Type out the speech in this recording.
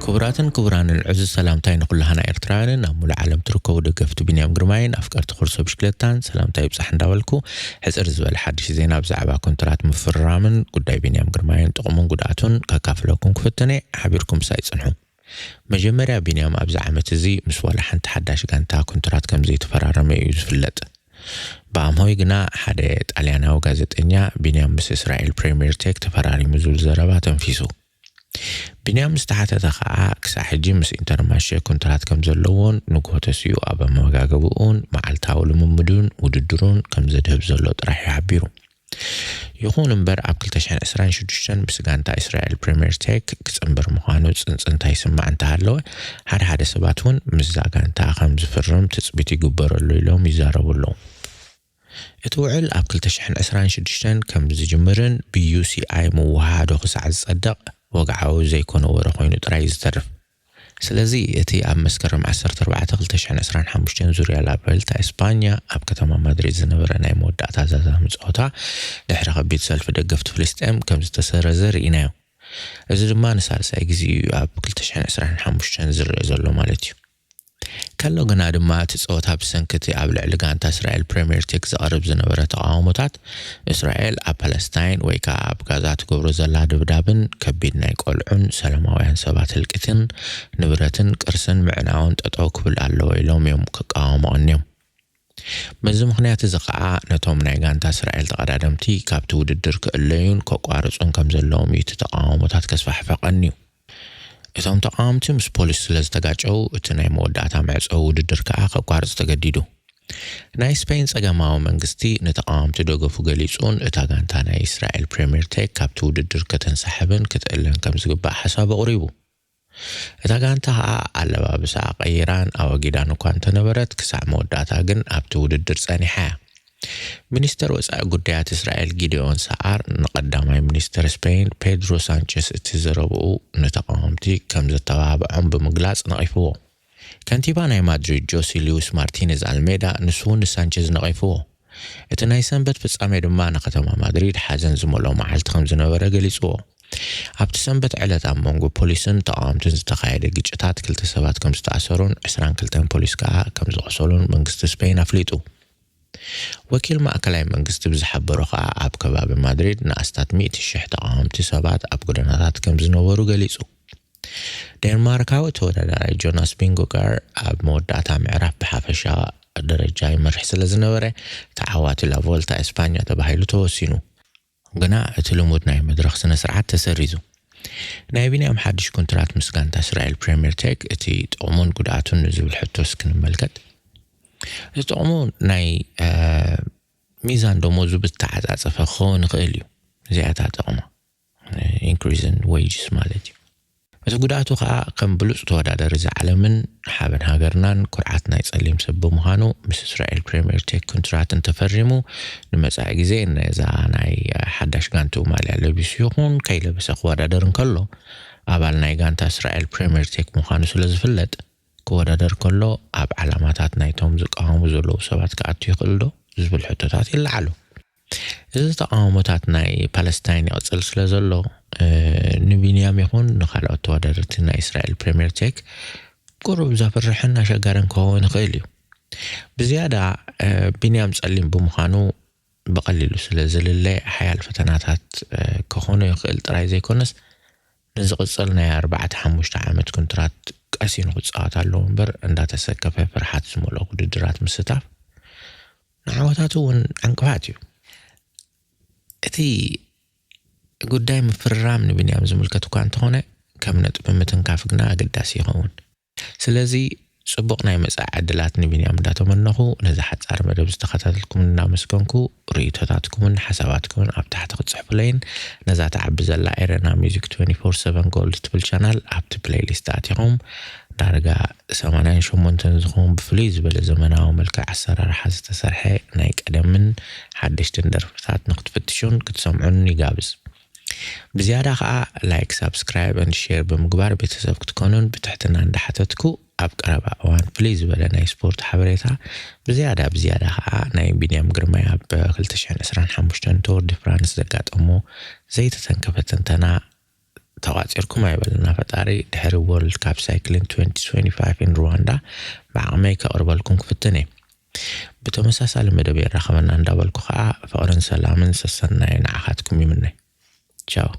ክቡራትን ክቡራንን፣ ዕዙዝ ሰላምታይ ንኹላህና ኤርትራውያንን ኣብ ሙሉእ ዓለም ትርከቡ ደገፍቲ ቢንያም ግርማይን ኣፍቀርቲ ኩርሶ ብሽክለታን ሰላምታይ ይብጻሕ እንዳበልኩ፣ ሕጽር ዝበለ ሓድሽ ዜና ብዛዕባ ኮንትራት ምፍርራምን ጉዳይ ቢንያም ግርማይን ጥቕሙን ጉድኣቱን ከካፍለኩም ክፍትነ፣ ሓቢርኩም ምሳይ ጽንሑ። መጀመርያ፣ ቢንያም ኣብዚ ዓመት እዚ ምስ ዋላ ሓንቲ ሓዳሽ ጋንታ ኮንትራት ከም ዘይተፈራረመ እዩ ዝፍለጥ። ብኣምሆይ ግና፣ ሓደ ጣልያናዊ ጋዜጠኛ ቢንያም ምስ እስራኤል ፕሬምየር ቴክ ተፈራሪሙ ዝብል ዘረባ ተንፊሱ። ቢንያም ዝተሓተተ ከኣ፣ ክሳዕ ሕጂ ምስ ኢንተርማሼ ኮንትራት ከም ዘለዎን ንግሆ ተሲኡ ኣብ ኣመጋገብኡን መዓልታዊ ልምምዱን ውድድሩን ከም ዘድህብ ዘሎ ጥራሕ እዩ ሓቢሩ። ይኹን እምበር፣ ኣብ ክልተ ሽሕን ዕስራን ሽዱሽተን ምስ ጋንታ እስራኤል ፕሪምየር ቴክ ክጽንበር ምዃኑ ጽንጽንታ ይስማዕ እንተሃለወ፣ ሓደ ሓደ ሰባት እውን ምስዛ ጋንታ ከም ዝፍርም ትጽቢት ይግበረሉ ኢሎም ይዛረቡ ኣለዉ። እቲ ውዕል ኣብ ክልተ ሽሕን ዕስራን ሽዱሽተን ከም ዝጅምርን ብዩ ሲ ኣይ ምውሃዶ ክሳዕ ዝጸድቕ ወግዓዊ ዘይኮነ ወረ ኮይኑ ጥራይ እዩ ዝተርፍ። ስለዚ፣ እቲ ኣብ መስከረም ዓሰርተ ኣርባዕተ ክልተ ሽሕን ዕስራን ሓሙሽተን ዙርያ ላቨልታ ኤስፓኛ ኣብ ከተማ ማድሪድ ዝነበረ ናይ መወዳእታ ዛዛሚ ጸወታ፣ ድሕሪ ከቢድ ሰልፊ ደገፍቲ ፍልስጤም ከም ዝተሰረዘ ርኢናዮ። እዚ ድማ ንሳልሳይ ግዜ እዩ ኣብ ክልተ ሽሕን ዕስራን ሓሙሽተን ዝረአ ዘሎ ማለት እዩ። ከሎ ግና ድማ፣ እቲ ጸወታ ብሰንኪ እቲ ኣብ ልዕሊ ጋንታ እስራኤል ፕሪምየር ቴክ ዝቐርብ ዝነበረ ተቓውሞታት፣ እስራኤል ኣብ ፓለስታይን ወይ ከኣ ኣብ ጋዛ ትገብሮ ዘላ ድብዳብን ከቢድ ናይ ቆልዑን ሰላማውያን ሰባት ህልቂትን ንብረትን ቅርስን ምዕናውን ጠጠው ክብል ኣለዎ ኢሎም እዮም ክቃወሙ ቀንዮም። በዚ ምኽንያት እዚ ከኣ፣ ነቶም ናይ ጋንታ እስራኤል ተቐዳደምቲ ካብቲ ውድድር ክእለዩን ከቋርጹን ከም ዘለዎም እዩ እቲ ተቓውሞታት ከስፋሕፍሕ ቀንዩ። እቶም ተቓወምቲ ምስ ፖሊስ ስለ ዝተጋጨው፣ እቲ ናይ መወዳእታ መዕጸዊ ውድድር ከኣ ከቋርጽ ተገዲዱ። ናይ ስፔን ጸገማዊ መንግስቲ ንተቓወምቲ ደገፉ ገሊጹን፣ እታ ጋንታ ናይ እስራኤል ፕሪምየር ቴክ ካብቲ ውድድር ከተንሳሕብን ክትእለን ከም ዝግባእ ሓሳብ ኣቕሪቡ። እታ ጋንታ ከኣ ኣለባብሳ ቀይራን ኣወጊዳን እኳ እንተነበረት፣ ክሳዕ መወዳእታ ግን ኣብቲ ውድድር ጸኒሓ እያ። ሚኒስተር ወጻኢ ጉዳያት እስራኤል ጊዲዮን ሰዓር ንቀዳማይ ሚኒስተር ስፔን ፔድሮ ሳንቸስ እቲ ዘረብኡ ንተቓወምቲ ከም ዘተባብዖም ብምግላጽ ነቒፍዎ። ከንቲባ ናይ ማድሪድ ጆሲ ሉዊስ ማርቲኔዝ ኣልሜዳ ንሱ እውን ንሳንቸዝ ነቒፍዎ። እቲ ናይ ሰንበት ፍጻሜ ድማ ንከተማ ማድሪድ ሓዘን ዝመልኦ መዓልቲ ከም ዝነበረ ገሊጽዎ። ኣብቲ ሰንበት ዕለት ኣብ መንጎ ፖሊስን ተቓወምትን ዝተኻየደ ግጭታት ክልተ ሰባት ከም ዝተኣሰሩን ዕስራን ክልተን ፖሊስ ከኣ ከም ዝቖሰሉን መንግስቲ ስፔን ኣፍሊጡ። ወኪል ማእከላይ መንግስቲ ብዝሓበሮ ከኣ፣ ኣብ ከባቢ ማድሪድ ንኣስታት ሚእቲ ሽሕ ተቓወምቲ ሰባት ኣብ ጎደናታት ከም ዝነበሩ ገሊጹ። ዴንማርካዊ ተወዳዳራይ ጆናስ ቪንጎጋር ኣብ መወዳእታ ምዕራፍ ብሓፈሻ ደረጃ ይመርሕ ስለ ዝነበረ፣ ተዓዋቲ ላቮልታ ኤስፓኛ ተባሂሉ ተወሲኑ። ግና እቲ ልሙድ ናይ መድረኽ ስነ ስርዓት ተሰሪዙ። ናይ ቢንያም ሓድሽ ኮንትራት ምስ ጋንታ እስራኤል ፕሪምየር ቴክ፣ እቲ ጥቕሙን ጉድኣቱን ንዝብል ሕቶስ ክንመልከት። እቲ ጥቕሙ ናይ፣ እ፣ ሚዛን ደሞዙ ብዝተዓጻጸፈ ክኸውን ይኽእል እዩ። እዚኣ እታ ጥቕማ፣ እ፣ increase in wages ማለት እዩ። እቲ ጉድኣቱ ከኣ ከም ብሉጽ ተወዳዳሪ እዚ ዓለምን ሓበን ሃገርናን ኩርዓት ናይ ጸሊም ሰብ ብምዃኑ፣ ምስ እስራኤል ፕሪምየር ቴክ ኮንትራት እንተፈሪሙ፣ ንመጻኢ ግዜ ነዛ ናይ ሓዳሽ ጋንትኡ ማልያ ለቢሱ ይኹን ከይለበሰ ክወዳደር እንከሎ፣ ኣባል ናይ ጋንታ እስራኤል ፕሪምየር ቴክ ምዃኑ ስለ ዝፍለጥ፣ ክወዳደር ከሎ ኣብ ዓላማታት ናይቶም ዝቃወሙ ዘለዉ ሰባት ክኣቱ ይኽእል ዶ ዝብል ሕቶታት ይለዓሉ። እዚ ተቓውሞታት ናይ ፓለስታይን ይቕጽል ስለ ዘሎ፣ እ፣ ንቢንያም ይኹን ንኻልኦት ተወዳደርቲ ናይ እስራኤል ፕሪምየር ቴክ ቁሩብ ዘፍርሕን ኣሸጋርን ክኸውን ይኽእል እዩ። ብዝያዳ፣ እ፣ ቢንያም ጸሊም ብምዃኑ ብቐሊሉ ስለ ዝልለ፣ ሓያል ፈተናታት፣ እ፣ ክኾኖ ይኽእል ጥራይ ዘይኮነስ፣ ንዝቕጽል ናይ ኣርባዕተ ሓሙሽተ ዓመት ኮንትራት ቀሲኑ ክጻወት ኣለዎ እምበር፣ እንዳተሰከፈ ፍርሓት ዝመልኦ ውድድራት ምስታፍ ንዓወታቱ እውን ዕንቅፋት እዩ። እቲ ጉዳይ ምፍርራም ንቢንያም ዝምልከት እኳ እንተኾነ፣ ከም ነጥቢ ምትንካፍ ግና ኣገዳሲ ይኸውን። ስለዚ፣ ጽቡቕ ናይ መጻኢ ዕድላት ንቢንያም እንዳተመነኹ፣ ነዚ ሓጻር መደብ ዝተኸታተልኩም እናመስገንኩ፣ ርእይቶታትኩምን ሓሳባትኩምን ኣብ ታሕቲ ክትጽሕፉለይን፣ ነዛ ትዓቢ ዘላ ኤረና ሚውዚክ ትወንቲ ፎር ሰቨን ጎልድ ትብል ቻናል ኣብቲ ፕሌይሊስት ኣቲኹም፣ ዳርጋ ሰማንያን ሸሞንተን ዝኸውን ብፍልይ ዝበለ ዘመናዊ መልክዕ ኣሰራርሓ ዝተሰርሐ ናይ ቀደምን ሓደሽትን ደርፍታት ንክትፍትሹን ክትሰምዑን ይጋብዝ። ብዝያዳ ኸኣ ላይክ፣ ሳብስክራይብ and ሼር ብምግባር ቤተሰብ ክትኮኑን ብትሕትና እንዳሓተትኩ፣ ኣብ ቀረባ እዋን ፍልይ ዝበለ ናይ ስፖርት ሓበሬታ ብዝያዳ ብዝያዳ ከዓ ናይ ቢንያም ግርማይ ኣብ ክልተ ሽሕን ዕስራን ሓሙሽተን ቶር ዲ ፍራንስ ዘጋጠሞ ዘይተተንከፈ ትንተና ተቋፂርኩም ኣይበልና ፈጣሪ። ድሕሪ ወርልድ ካፕ ሳይክሊን twenty twenty-five in ሩዋንዳ ብዓቕመይ ከቕርበልኩም ክፍትን እየ። ብተመሳሳሊ መደብ የራኸበና እንዳበልኩ ከዓ ፍቕርን ሰላምን ሰሰናይ ንዓኻትኩም ይምነ። ቻው።